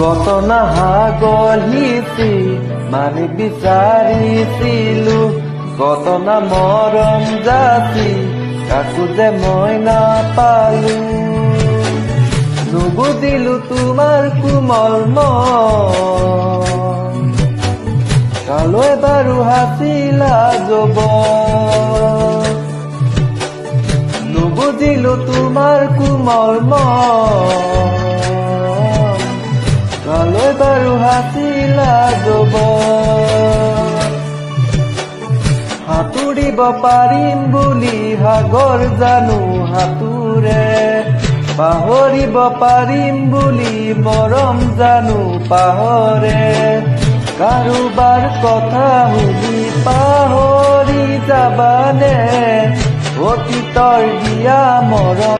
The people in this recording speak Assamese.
কত না সাগৰ সিঁচি মানিক বিচাৰিছিলো, কত না মৰম যাচি কাকো যে মই নাপালো। নুবুজিলো তোমাৰ কোমল মন, কালৈ বাৰু হাচিলা যৌৱন। নুবুজিলো তোমাৰ কোমল মন, কালৈ বাৰু হাচিলা যৌৱন। সাঁতুৰিব পাৰিম বুলি সাগৰ জানো সাঁতোৰে? পাহৰিব পাৰিম বুলি মৰম জানো পাহৰে? কাৰোবাৰ কথা শুনি পাহৰি যাবানে অতীতৰ দিয়া মৰম?